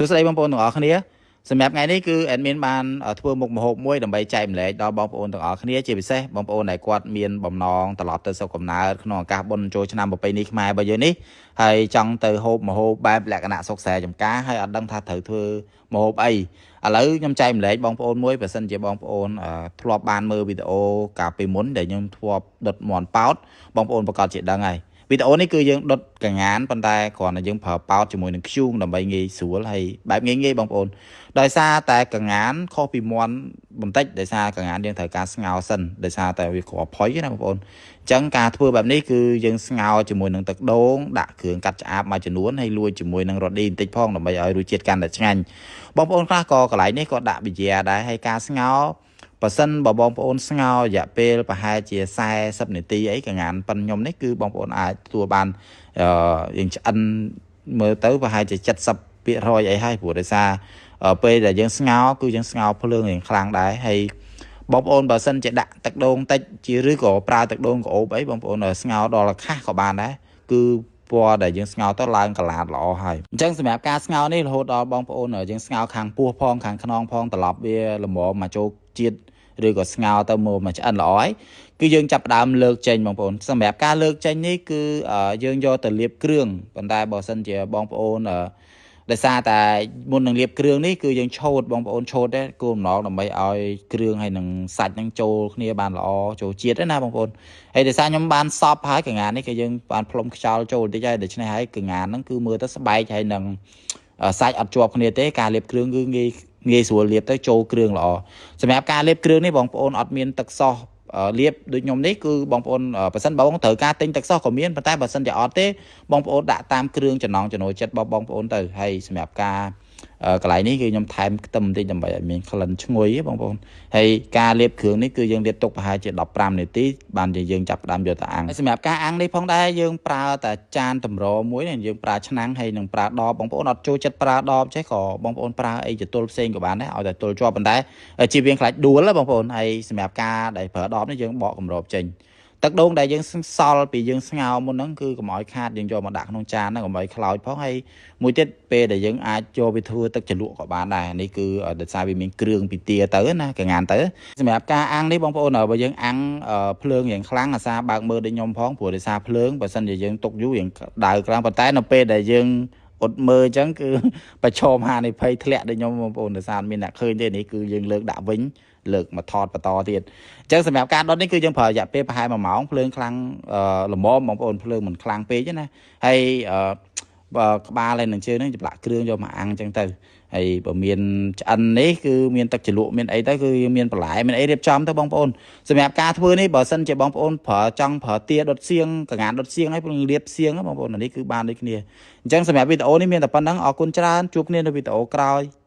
សួស្តីបងប្អូនទាំងអស់គ្នាសម្រាប់ថ្ងៃនេះគឺ admin បានធ្វើមុខម្ហូបមួយដើម្បីចែកម្លែកដល់បងប្អូនទាំងអស់គ្នាជាពិសេសបងប្អូនដែលគាត់មានបំណងត្រឡប់ទៅស្រុកកំណើតក្នុងឱកាសបុណ្យចូលឆ្នាំប្រពៃណីខ្មែររបស់យើងនេះហើយចង់ទៅហូបម្ហូបបែបលក្ខណៈស្រុកស្រែចម្ការហើយអត់ដឹងថាត្រូវធ្វើម្ហូបអីឥឡូវខ្ញុំចែកម្លែកបងប្អូនមួយបើសិនជាបងប្អូនធ្លាប់បានមើលវីដេអូកាលពីមុនដែលខ្ញុំធ្លាប់ដុតមាន់ប៉ោតបងប្អូនប្រកាសជាដឹងហើយ វីដេអូនេះគឺយើងដុតកងានប៉ុន្តែគ្រាន់តែយើងប្រើប៉ោតជាមួយនឹងធ្យូងដើម្បីងាយស្រួលហើយបែបងាយងាយបងប្អូនដោយសារតែកងានខុសពីមាន់បន្តិចដោយសារកងានយើងត្រូវការស្ងោរសិនដោយសារតែវាគ្រាប់ផុយណាបងប្អូនអញ្ចឹងការធ្វើបែបនេះគឺយើងស្ងោរជាមួយនឹងទឹកដូងដាក់គ្រឿងកាត់ឆ្អាបមួយចំនួនហើយលួចជាមួយនឹងរ៉ូឌីបន្តិចផងដើម្បីឲ្យរសជាតិកាន់តែឆ្ងាញ់បងប្អូនខ្លះក៏កន្លែងនេះក៏ដាក់ប៊ីយ៉ាដែរហើយការស្ងោរ បើសិនបើបងប្អូនស្ងោររយៈពេលប្រហែលជា40នាទីអីកងានប៉ុនខ្ញុំនេះគឺបងប្អូនអាចទទួលបានអឺយើងឆ្អិនមើលទៅប្រហែលជា70%អីហើយព្រោះដោយសារពេលដែលយើងស្ងោរគឺយើងស្ងោរភ្លើងយ៉ាងខ្លាំងដែរហើយបងប្អូនបើសិនជាដាក់ទឹកដូងតិចជាឬក៏ប្រើទឹកដូងក្រអូបអីបងប្អូនស្ងោរដល់ខាស់ក៏បានដែរគឺពណ៌ដែលយើងស្ងោរទៅឡើងកលាតល្អហើយអញ្ចឹងសម្រាប់ការស្ងោរនេះរហូតដល់បងប្អូនយើងស្ងោរខាងពោះផងខាងខ្នងផងត្រឡប់វាល្មមមកចូលជាតិឬក៏ស្ងោរទៅមកមកឆ្អិនល្អហើយគឺយើងចាប់ផ្ដើមលើកចេញបងប្អូនសម្រាប់ការលើកចេញនេះគឺយើងយកទៅលាបគ្រឿងប៉ុន្តែបើសិនជាបងប្អូនដោយសារតែមុននឹងលាបគ្រឿងនេះគឺយើងឆូតបងប្អូនឆូតដែរគោលបំណងដើម្បីឲ្យគ្រឿងហើយនឹងសាច់នឹងចូលគ្នាបានល្អចូលជាតិណាបងប្អូនហើយដោយសារខ្ញុំបានសប់ហើយកងាននេះគឺយើងបានផ្លុំខ្យល់ចូលបន្តិចហើយដូច្នេះហើយកងានហ្នឹងគឺមើលទៅស្បែកហើយនឹងសាច់អត់ជាប់គ្នាទេការលាបគ្រឿងគឺងាយងាយស្រួលលាបទៅចូលគ្រឿងល្អសម្រាប់ការលាបគ្រឿងនេះបងប្អូនអត់មានទឹកសោះលាបដូចខ្ញុំនេះគឺបងប្អូនបើសិនបងត្រូវការទិញទឹកសោះក៏មានប៉ុន្តែបើសិនជាអត់ទេបងប្អូនដាក់តាមគ្រឿងចំណងចំណូលចិត្តរបស់បងប្អូនទៅហើយសម្រាប់ការកន្លែងនេះគឺខ្ញុំថែមខ្ទឹមបន្តិចដើម្បីឲ្យមានក្លិនឈ្ងុយបងប្អូនហើយការលាបគ្រឿងនេះគឺយើងលាបទុកប្រហែលជា15នាទីបានជាយើងចាប់ផ្ដើមយកទៅអាំងហើយសម្រាប់ការអាំងនេះផងដែរយើងប្រើតែចានតម្រមួយនេះយើងប្រើឆ្នាំងហើយនឹងប្រើដបបងប្អូនអត់ចូលចិត្តប្រើដបចេះក៏បងប្អូនប្រើអីចតុលផ្សេងក៏បានដែរឲ្យតែទល់ជាប់ប៉ុន្តែជៀសវាងខ្លាចដួលបងប្អូនហើយសម្រាប់ការដែលប្រើដបនេះយើងបកគម្របចេញទឹកដូងដែលយើងសល់ពីយើងស្ងោរមុនហ្នឹងគឺកុំឲ្យខាតយើងយកមកដាក់ក្នុងចានហ្នឹងកុំឲ្យខ្លោចផងហើយមួយទៀតពេលដែលយើងអាចយកវាធ្វើទឹកជ្រលក់ក៏បានដែរនេះគឺដោយសារវាមានគ្រឿងពីទាទៅណាកងានទៅសម្រាប់ការអាំងនេះបងប្អូនបើយើងអាំងភ្លើងយ៉ាងខ្លាំងអាសាបើកមើលដូចខ្ញុំផងព្រោះដោយសារភ្លើងបើសិនជាយើងទុកយូរយ៉ាងដៅខ្លាំងប៉ុន្តែនៅពេលដែលយើងអត់មើលអញ្ចឹងគឺប្រឈមហានិភ័យធ្លាក់ដូចខ្ញុំបងប្អូនដោយសារមានអ្នកឃើញទេនេះគឺយើងលើកដាក់វិញលើកមកថតបន្តទៀតអញ្ចឹងសម្រាប់ការដុតនេះគឺយើងប្រើរយៈពេលប្រហែល1ម៉ោងភ្លើងខ្លាំងល្មមបងប្អូនភ្លើងមិនខ្លាំងពេកទេណាហើយបើក្បាលហើយនឹងជើងហ្នឹងចម្លាក់គ្រឿងយកមកអាំងអញ្ចឹងទៅហើយបើមានឆ្អិននេះគឺមានទឹកជ្រលក់មានអីទៅគឺមានបន្លែមានអីរៀបចំទៅបងប្អូនសម្រាប់ការធ្វើនេះបើសិនជាបងប្អូនប្រើចង់ប្រើទាដុតសៀងកងានដុតសៀងហើយលាបសៀងបងប្អូននេះគឺបានដូចគ្នាអញ្ចឹងសម្រាប់វីដេអូនេះមានតែប៉ុណ្្នឹងអរគុណច្រើនជួបគ្នានៅវីដេអូក្រោយ។